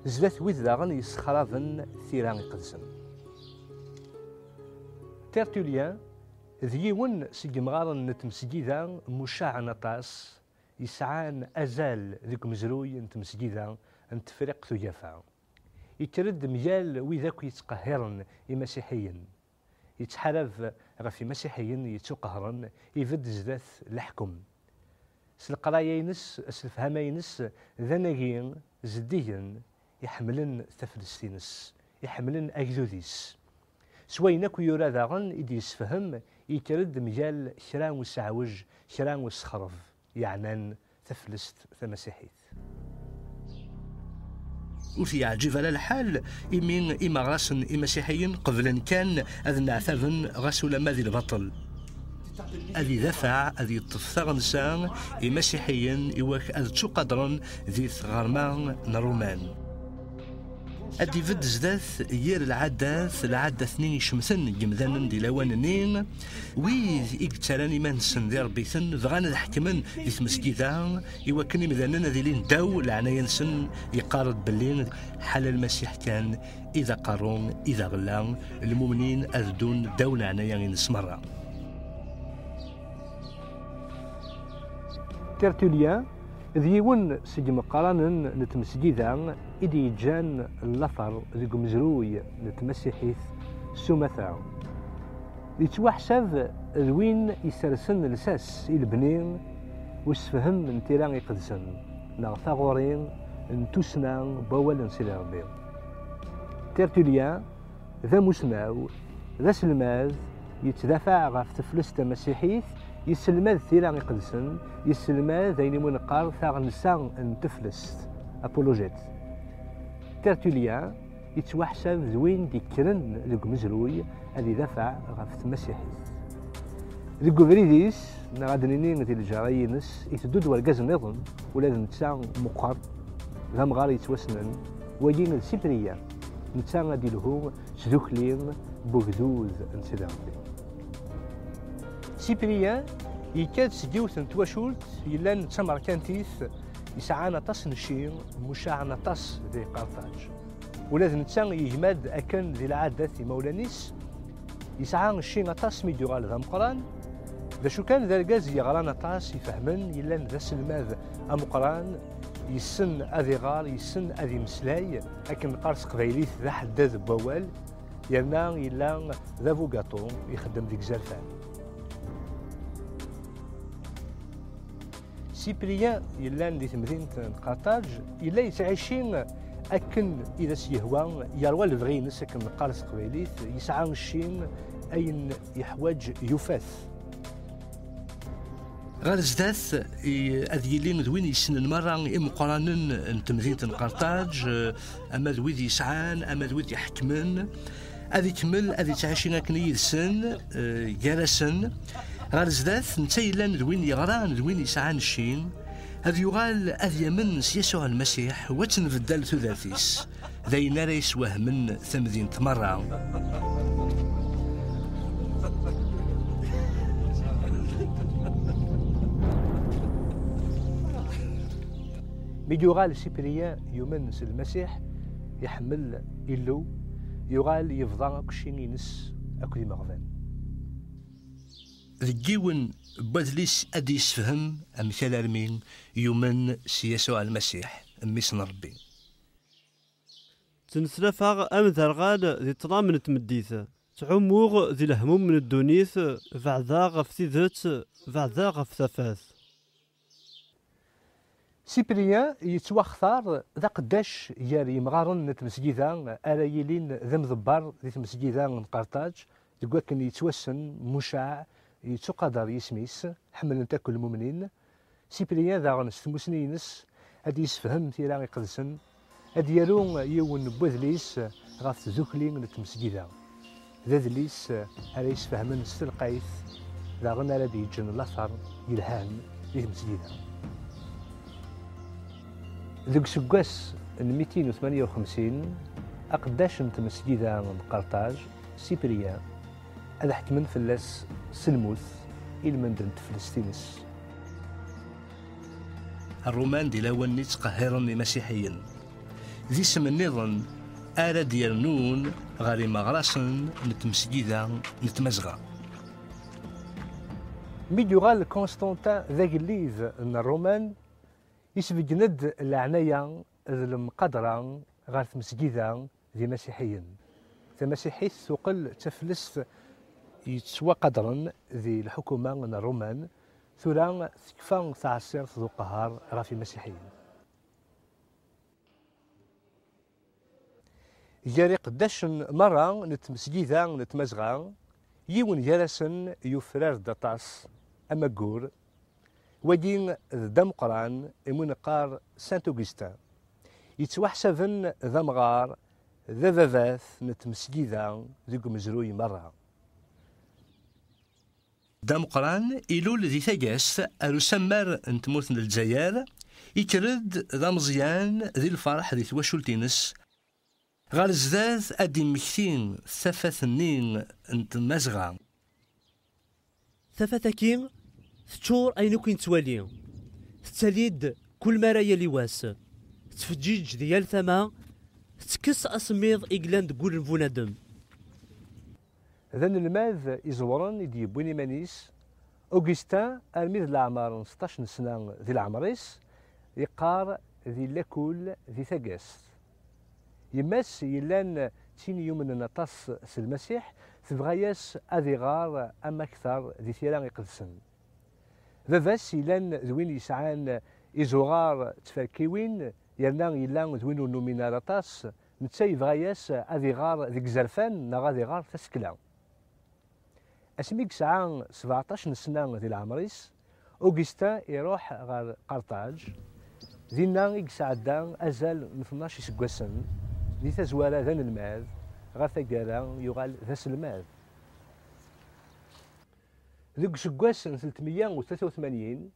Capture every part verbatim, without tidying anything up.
zdat wid daɣen yessexraben tira iqedsen. Tertullien d yiwen seg yemɣaren n tmesgida mucaɛen aṭas, yesɛan azal deg umezruy n tmesgida n Tefriqt Ugafa. Yekker-d mgal wid akk yettqehhiren imasiḥiyen. Yettḥarab ɣef imasiḥiyen yettuqehren, ibedd zdat leḥkem. S leqraya-ines, s lefhama-ines, d anagi zeddigen, iḥemmlen taflest-ines, iḥemmlen agdud-is. S wayen akk yura daɣen i d-yessefhem, yekker-d mgal kra n useɛwej, kra n usexreb yeɛnan taflest tamasiḥit. Ur t-yeɛǧib ara lḥal, imi imeɣrasen imasiḥiyen qeblen kan ad nneɛtaben ɣas ulamma di lbaṭel. Ad idafeɛ, ad yeṭṭef taɣensa imasiḥiyen i wak ad ttuqadren di tɣerma n Ṛuman. Ad d-ibedd zdat yir lɛadat, lɛadat-nni icemten n yemdanen di lawan-nni, wid i yettarran iman-nsen d iṛebbiten, bɣan ad ḥekmen di tmesgida, i wakken imdanen ad ilin ddaw leɛnaya-nsen. Yeqqar-d belli ḥala Lmasiḥ kan i d aqerru, i d aɣella, lmumnin ad ddun ddaw leɛnaya-ines merra. Tertullien d yiwen seg yimeqqranen n tmesgida i d-yeǧǧan later deg umezruy n tmasiḥit s umata. Yettwaḥsab d win isersen lsas i lebni usefhem n tira iqedsen neɣ taɣuri n tussna n wawal n Sidi Ṛebbi. Tertullien d amusnaw, d aselmad, yettdafaɛ ɣef teflest tamasiḥit, yesselmad tira iqedsen, yesselmad ayen imu neqqar taɣensa n teflest, apologète. Tertullien yettwaḥsab d win d-ikkren deg umezruy ad idafeɛ ɣef tmasiḥit. Deg ubrid-is, neɣ ad d-nini di lǧara-ines, iteddu-d wergaz nniḍen, ula d netta meqqer, d amɣar yettwassnen, wagi d Cyprien, netta ad d-ilhu s tdukli n ugdud n Sidi Ṛebbi. Cyprien yekka-d seg yiwet n twacult yellan d tamerkantit, yesɛan aṭas n cci, mucaɛen aṭas di Qarṭaj. Ula d netta yegma-d akken di lɛadat imawlan-is, yesɛa cci aṭas mi d-yuɣal d ameqqran. D acu kan, d argaz yeɣran aṭas, ifehmen, yellan d aselmad ameqqran, yessen ad iɣer, yessen ad imeslay, akken neqqar s teqbaylit d aḥeddad n wawal, yerna yella d abugaṭu, ixeddem deg izerfan. Cyprien yellan di temdint n Qarṭaj, yella yettɛici akken i d as-yehwa, yerwa lebɣi-ines, akken neqqar s teqbaylit, yesɛa cci, ayen yeḥwaǧ yufa-t. Ɣer zdat, i-, ad yili d win yessnen merra imeqqranen n temdint n Qarṭaj, eh, ama d wid yesɛan, ama d wid iḥekmen. Ad ikemmel ad ittɛici akken yid-sen, eh, gar-asen. Ɣer zdat, netta yellan d win yeɣran, d win yesɛan cci, ad yuɣal ad yamen s Yasuɛ Lmasiḥ, u ad tenbeddal tudert-is. D ayen ara yeswehmen tamdint merra. Mi d-yuɣal Cyprien yumen s Lmasiḥ, iḥemmel Illu, yuɣal yebḍa akk cci-ines akked imeɣban. Deg yiwen n wadlis ad d-yessefhem amek alarmi yumen s Yasuɛ Lmasiḥ, Mmi-s n Ṛebbi. Ttneslafaɣ am derɣal di ṭṭlam n tmeddit. Ttɛummuɣ di lehmum n ddunit, beɛdeɣ ɣef tidet, beɛdeɣ ɣef tafat. Cyprien yettwaxtar d aqeddac gar yimɣaren n tmesgida ara yilin d amḍebber di tmesgida n Qarṭaj, deg wakken yettwassen, mucaɛ, yettuqader yisem-is, ḥemmlen-t akk lmumnin. Cyprien daɣen s tmusni-ines ad d-yessefhem tira iqedsen, ad d-yaru yiwen n wedlis ɣef tdukli n tmesgida. D adlis ara yesfehmen s telqayt, daɣen ara d-yeǧǧen later yelhan di tmesgida. Deg useggas n mitin u tmanya u xemsin, aqeddac n tmesgida n Qarṭaj, Cyprien, ad ḥekmen fell-as s lmut i lmend n teflest-ines. Ṛṛuman di lawan-nni ttqehhiren imasiḥiyen. D isem nniḍen ara d-yernun ɣer imeɣrasen n tmesgida n Tmazɣa. Mi d-yuɣal Constantin d agellid n Ṛṛuman, isbeggen-d leɛnaya d lemqadra ɣer tmesgida d imasiḥiyen. Tamasiḥit tuqel d taflest yettwaqadren di lḥukuma n Ṛṛuman, tura tekfa teɛṣirt d uqehher ɣef imasiḥiyen. Gar iqeddacen merra n tmesgida n Tmazɣa, yiwen gar-asen yufrar-d aṭas, amaggur, wagi d Dda Meqqran, imu neqqar Saint Augustin. Yettwaḥsaben d amɣar, d ababat n tmesgida deg umezruy merra. Dda Meqqran ilul di Tagast ar usammar n tmurt n Lezzayer, ikker-d d ameẓyan di lferḥ di twacult-ines. Ɣer zdat ad d-immekti tafat-nni n Tmazɣa. Tafat-agi teččur ayen akk i nettwali, tettali-d kul mi ara yali wass, tettfeǧǧiǧ di yal tama, tettekkes asemmiḍ i yellan deg wul n bunadem. D anelmad iẓewren i d-yewwin iman-is, Augustin, armi d leɛmer n seṭṭac n sna di leɛmer-is, yeqqar di lakul di Tagast. Yemma-s yellan d tin yumnen aṭas s Lmasiḥ, tebɣa-yas ad iɣer am akteṛ di Tira Iqedsen. Baba-s yellan d win yesɛan izuɣar d tferkiwin, yerna yella d win ur numin ara aṭas, netta yebɣa-yas ad iɣer deg izerfan neɣ ad iɣer tasekla. Asmi i yesɛa sbeɛṭac n sna di leɛmer-is, Augustin iruḥ ɣer Qarṭaj. Dinna i yesɛedda azal n tnac iseggasen, di tazwara d anelmad, ɣer taggara yuɣal d aselmad. Deg useggas n tletmeyya u tlata u tmanyin,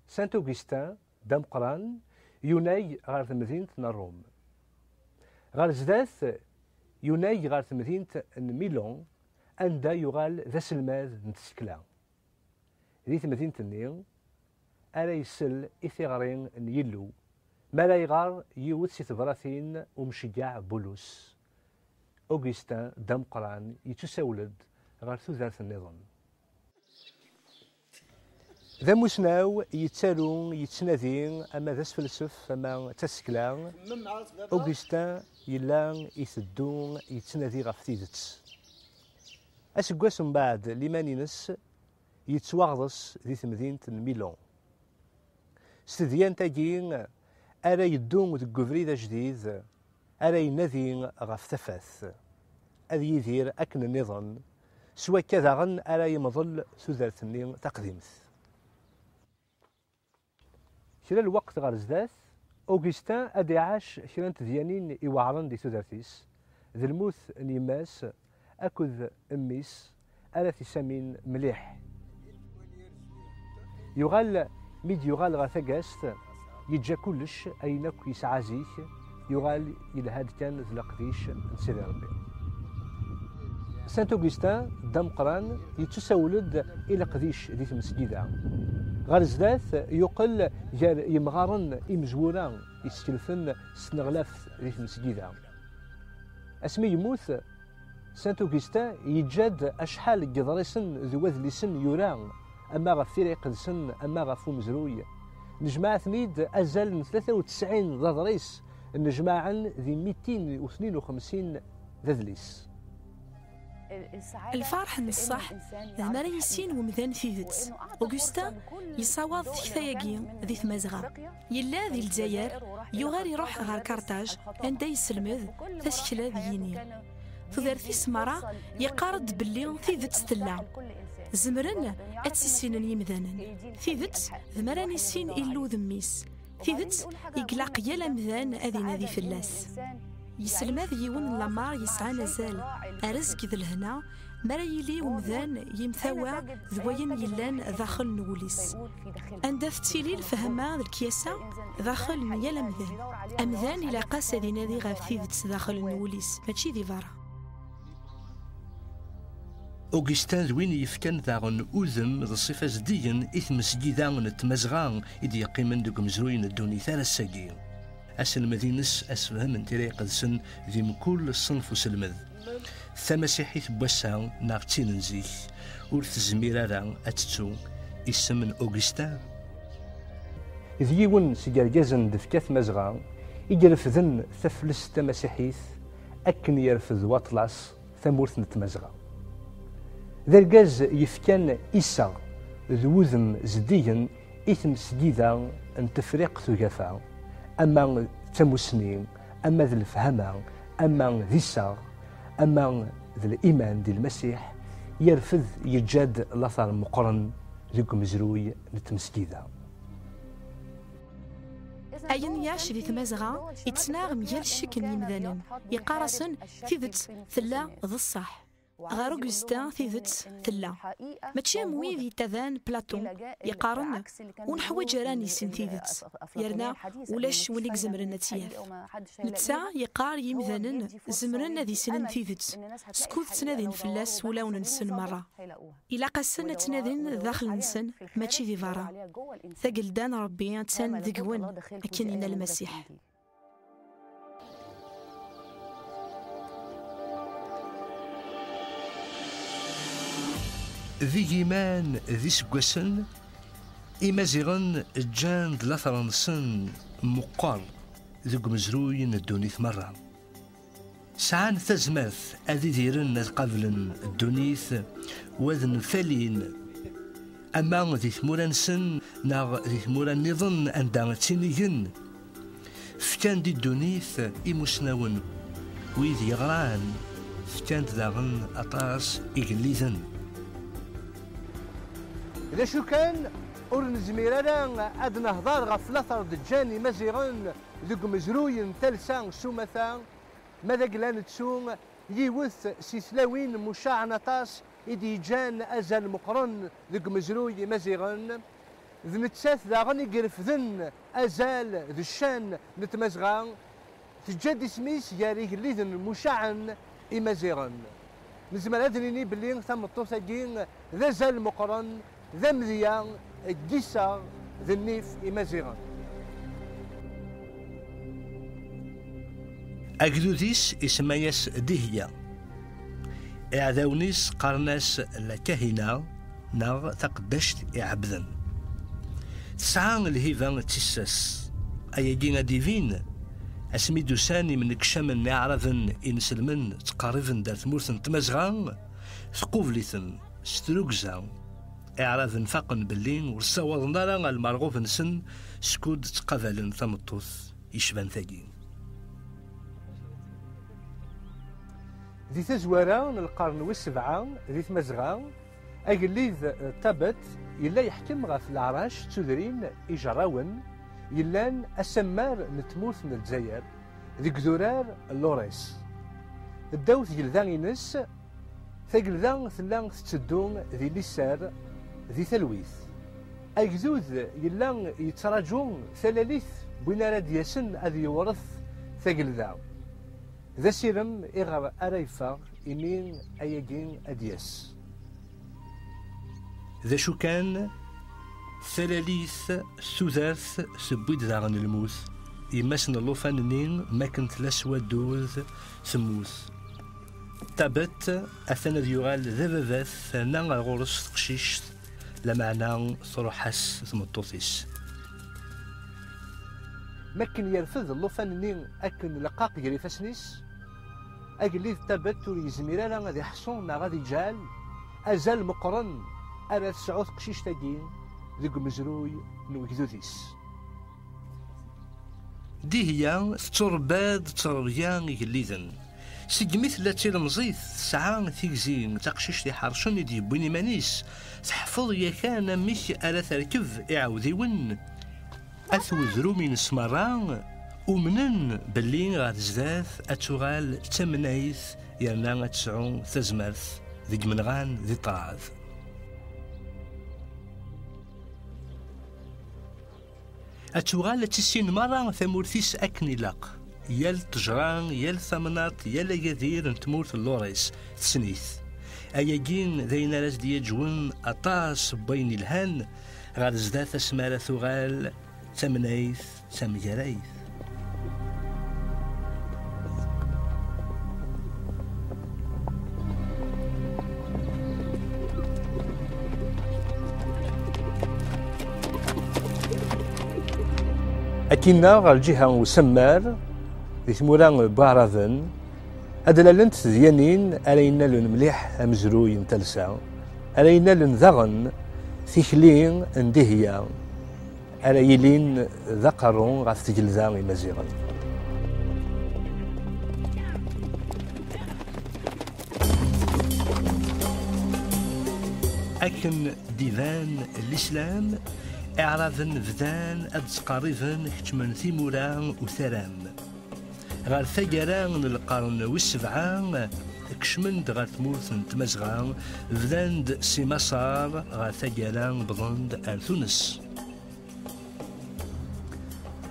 Saint Augustin d ameqqran, yunag ɣer temdint n Ṛum. Ɣer zdat, yunag ɣer temdint n Milon, anda yuɣal d aselmad n tsekla. Di temdint-nni ara isel i tiɣri n Yillu, mi ara iɣer yiwet si tebratin umceggeɛ Bulus. Augustin d ameqqran yettusawel-d ɣer tudert nniḍen. D amusnaw, yettaru, yettnadi, ama d asfelsef, ama d tasekla. Augustin yella iteddu, yettnadi ɣef tidet. Aseggas mbeɛd, liman-ines yettwaɣḍes di temdint n Milon. S tedyant-agi ara yeddu deg ubrid ajdid, ara inadi ɣef tafat, ad yidir akken nniḍen, s wakka daɣen ara yemḍel tudert-nni taqdimt. Kra lweqt ɣer zdat, Augustin ad iɛac kra n tedyanin iweɛren di tudert-is, d lmut n yemma-s akked mmi-s ara t-isamin mliḥ. Yuɣal, mi d-yuɣal ɣer Tagast, yeǧǧa kullec, ayen akk yesɛa zik, yuɣal yelha-d kan d leqdic n Sidi Ṛebbi. Saint Augustin d ameqqran, yettusawel-d i leqdic di tmesgida. Ɣer zdat, yuqel gar yemɣaren imezwura yeskelfen s tneɣlaft di tmesgida. Asmi yemmut, Saint Augustin yeǧǧa-d acḥal n yeḍrisen d wadlisen yura, ama ɣef Tira Iqedsen, ama ɣef umezruy. Nejmaɛ-ten-id azal n tlata u tesɛin d aḍris, nnejmaɛen di mitin u tnin u xemsin d adlis. Lferḥ n ṣṣeḥ d mi ara yissin wemdan tidet. Augustin yessawaḍ tikta-agi di Tmazɣa. Yella di Lezzayer, yuɣal iruḥ ɣer Karṭaj, anda yesselmed tasekla d yini. Tudert-is merra yeqqar-d belli tidet tella. Zemren ad tt-issinen yimdanen. Tidet d mi ara nissin Illu d Mmi-s. Tidet i ilaq yal amdan ad inadi fell-as. Yesselmad yiwen n lamer yesɛan azal, rrezg d lehna, mi ara yili umdan yemtawa d wayen yellan daxel n wul-is. Anda tettili lefhama d lekyasa? Daxel n yal amdan. Amdan ilaq-as ad inadi ɣef tidet daxel n wul-is, mačči di berra. Augustin d win yefkan daɣen udem d ṣṣifa zeddigen i tmesgida n Tmazɣa i d-yeqqimen deg umezruy n ddunit ar ass-agi. Aselmed-ines asefhem n Tira Iqedsen di mkul ṣṣenf uselmed. Tamasiḥit n wass-a neɣ d tin n zik ur tezmir ara ad tettu isem n Augustin. D yiwen seg yergazen n tefka Tmazɣa i irefden taflest tamasiḥit akken yerfed waṭlas tamurt n Tmazɣa. D argaz yefkan iseɣ d wudem zeddigen i tmesgida n Tefriqt Ugafa, ama d tamusni, ama d lefhama, ama d iseɣ, ama d liman di Lmasiḥ, yerfed yeǧǧa-d later meqqren deg umezruy n tmesgida. Ayen yɛac di Tmazɣa ittnaɣ mgal ccek n yimdanen. Yeqqar-asen tidet tella d ṣṣeḥ. Ɣer Augustin tidet tella. Mačči am wid yettaban Platon yeqqaren ur neḥwaǧ ara ad nissen tidet, yerna ulac win i izemren ad tt-yaf. Netta yeqqar yimdanen zemren ad issnen tidet skud ttnadin fell-as wulawen-nsen merra. Ilaq-asen ad ttnadin daxel-nsen, mačči di berra. Tagelda n Ṛebbi attan deg-wen, akken yenna Lmasiḥ. D igiman d iseggasen, Imaziɣen ǧǧan-d later-nsen meqqer deg umezruy n ddunit merra. Sɛan tazmert ad idiren, ad qablen ddunit, u ad nfalin, ama di tmura-nsen neɣ di tmura nniḍen anda ttinigen. Fkan-d i ddunit imusnawen, wid yeɣran, fkan-d daɣen aṭas igelliden. D acu kan, ur nezmir ara ad nehḍer ɣef later d-ǧǧan Imaziɣen deg umezruy n talsa s umata, ma d agla nettu yiwet si tlawin mucaɛen aṭas i d-yeǧǧan azal meqqren deg umezruy Imaziɣen. D nettat daɣen i irefden azal d ccan n Tmazɣa, teǧǧa-d isem-is gar igelliden mucaɛen Imaziɣen. Nezmer ad nini belli tameṭṭut-agi d azal meqqren, d amedya n yiseɣ d nnif Imaziɣen. Agdud-is isemma-yas Dihya. Iɛdawen-is qqaren-as La Kahina neɣ taqeddact iɛebden. Tesɛa lhiba d tissas. Ayagi ad d-ibin asmi d-usan imnekcamen iɛraben inselmen ttqerriben-d ar tmurt n Tmazɣa, tqubel-iten s trugza. Iɛraben faqen belli ur ssawaḍen ara ar lmerɣub-nsen skud ttqabalen tameṭṭut yecban tagi. Di tazwara n lqern wis sebɛa di Tmazɣa, agellid Tabet yella yeḥkem ɣef leɛrac d tudrin ijerrawen yellan asammar n tmurt n Lezzayer deg idurar n Lores. Ddaw tgelda-ines, tagelda tella tetteddu di liser, di talwit. Agdud yella yettraǧu talalit n win ara d-yasen ad yewret tagelda. D asirem iɣer ara yeffeɣ imi ayagi ad d-yas. D acu kan, talalit, tudert tewwi-d daɣen lmut. Yemma-s n llufan-nni, mi akken tella s waddud, temmut. Tabet atan ad yuɣal d ababat, terna ar ɣur-s teqcict, lameɛna truḥ-as tmeṭṭut-is. Mi akken yerfed llufan-nni akken leqqaq gar ifassen-is, agellid Tabet ur yezmir ara ad iḥṣu neɣ ad iǧɛel azal meqqren ara tesɛu teqcict-agi deg umezruy n wegdud-is. Dihya tetturebba-d ttrebga igelliden. Segmi tella d tilemẓit, tesɛa tigzi n taqcict iḥercen i d-yewwin iman-is, teḥfeḍ yakan amek ara terkeb iɛewdiwen. At wedrum-ines merra umnen belli ɣer zdat ad tuɣal d tamnayt yerna ad tesɛu tazmert deg imenɣan di ṭṭrad. Ad tuɣal ad tissin merra tamurt-is akken ilaq. Yal ttejra, yal tamnaḍt, yal agadir n tmurt n Lores tessen-it. Ayagi d ayen ara s-d-yaǧwen aṭas n wayen ilhan ɣer zdat asmi ara tuɣal d tamnayt d tamgarayt. Kinna ɣer lǧiha usammar, di tmura n Waɛraben, ad d-lalent tedyanin ara yennalen mliḥ amezruy n talsa, ara yennalen daɣen tikli n Dihya, ara yilin d aqerru ɣef tgelda imaziɣen. Akken d-iban lislam, iɛraben bdan ad d-ttqerriben kecmen timura utaram. Ɣer taggara n lqern wis sebɛa, kecmen-d ɣer tmurt n Tmazɣa, bdan-d si Maṣer, ɣer taggara wwḍen-d ar Tunes.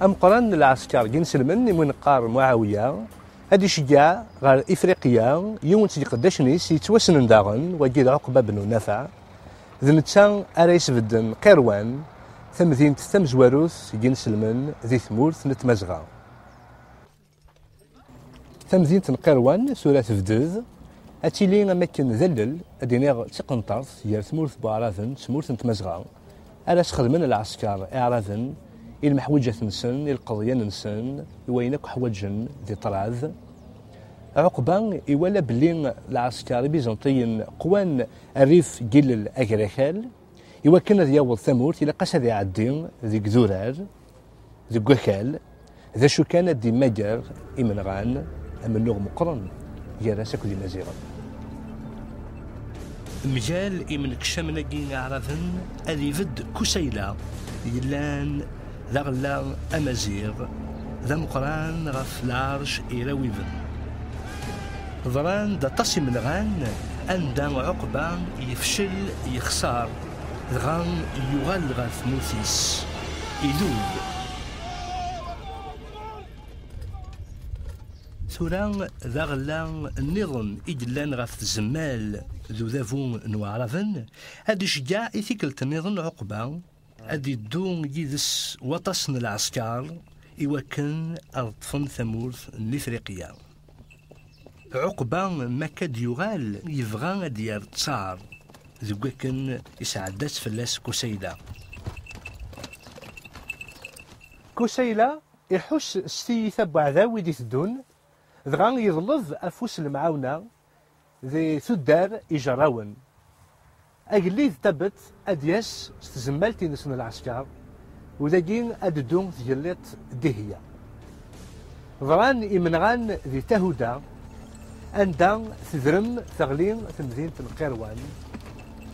Ameqqran n lɛesker n yinselmen i win qqar Muɛawiya, ad iceggeɛ ɣer Ifriqya yiwen seg iqeddacen-is yettwassnen daɣen, wagi d Ɛuqba ben Nafeɛ. D netta ara yesbedden Qirwan, tamdint tamezwarut n yinselmen di tmurt n Tmazɣa. Tamdint n Qirwan tura tebded, ad tili am akken d allel, ad iniɣ d tiqenṭert, gar tmurt n Waɛraben d tmurt n Tmazɣa, ara sxedmen lɛesker iɛraben i lmeḥwiǧat-nsen, i lqeḍyan-nsen, i wayen akk ḥwaǧen di ṭṭrad. Ɛuqba iwala belli lɛesker ibiẓanṭiyen qwan rrif n yilel agrakal, iwakken ad yaweḍ tamurt, ilaq-as ad iɛeddi deg idurar, deg wakal, d acu kan ad d-immager imenɣan, amennuɣ meqqren gar-as akked Imaziɣen. Mgal imenekcamen-agi iɛraben, ad ibedd Kusayla, yellan d aɣella amaziɣ, d ameqqran ɣef lɛerc irawiben. Ḍran-d aṭas imenɣan anda Ɛuqba yefcel, yexṣer, dɣa yuɣal ɣer tmurt-is, idub. Tura d aɣella nniḍen i yellan ɣef tzemmal d udabu n Waɛraben, ad iceggeɛ i tikkelt nniḍen Ɛuqba, ad iddu yid-s waṭas n lɛesker iwakken ad ṭṭfen tamurt n Ifriqya. Ɛuqba, mi akka d-yuɣal, yebɣa ad d-yerr ttar, deg wakken isɛedda-tt fell-as Kusayla. Kusayla iḥuss s tiyita n weɛdaw i d-iteddun, dɣa yeḍleb afus n lemɛawna di tuddar ijerrawen. Agellid Tabet ad d-yas s tzemmalt-ines n lɛesker, u dagi ad d-teddu tgellidt Dihya. Ḍran imenɣan di Tahuda, anda tedrem teɣli temdint n Qirwan.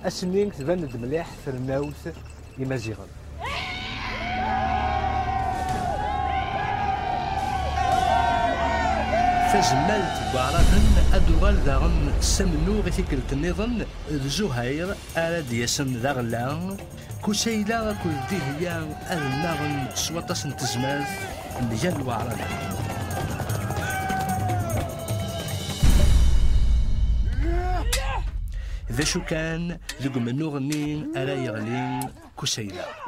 Ass-nni tban-d mliḥ trennawt Imaziɣen. Tazemmalt n Waɛraben ad d-tuɣal daɣen s amennuɣ i tikkelt nniḍen d Zuhayr ara d-yasen d aɣella. Kusayla akked Dihya ad nnaɣen s waṭas n tezmert mgal Waɛraben. D acu kan, deg umennuɣ-nni ara yeɣli Kusayla.